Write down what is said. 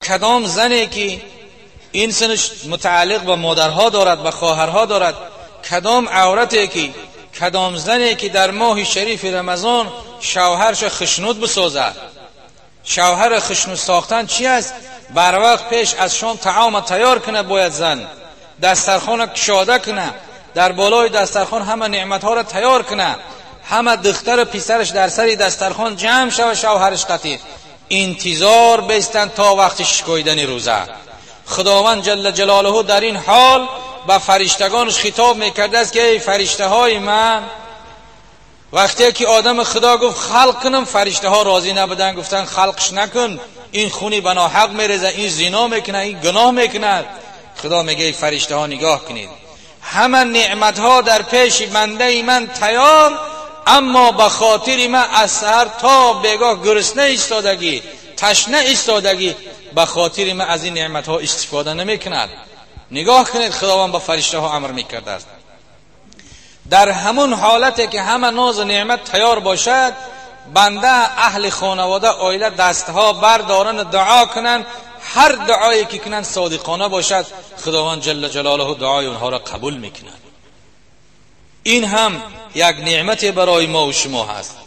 کدام زنی که این سنش متعلق به مادرها دارد، به خواهرها دارد، کدام عورتی که، کدام زنی که در ماه شریف رمضان شوهرش خشنود بسازد. شوهر خشنود ساختن چی است؟ بر وقت پیش از شام طعام تیار کنه، باید زن دسترخوان کشاده کنه، در بالای دسترخوان همه نعمتها را تیار کنه، همه دختر و پسرش در سر دسترخوان جمع شوه، شوهرش قطعی انتظار بستن تا وقت شکایدن روزه. خداوند جل جلاله در این حال به فرشتگانش خطاب میکرده است که ای فرشته های من، وقتی که آدم خدا گفت خلق کنم، فرشته ها راضی نبودن، گفتن خلقش نکن، این خونی بنا حق میرزه، این زنا میکنه، این گناه میکنه. خدا میگه ای فرشته ها نگاه کنید، همه نعمت ها در پیش بنده من تیار، اما به خاطر من از سحر تا بیگاه گرسنه ایستادگی، تشنه ایستادگی، به خاطر من از این نعمت ها استفاده نمیکند. نگاه کنید خداوند با فرشته ها امر میکرده است. در همون حالتی که همه ناز و نعمت تیار باشد، بنده اهل خانواده عائله دستها بردارن دعا کنن، هر دعایی که کنن صادقانه باشد، خداوند جل جلاله دعای اونها را قبول میکند. این هم یک نعمت برای ما و شما هست.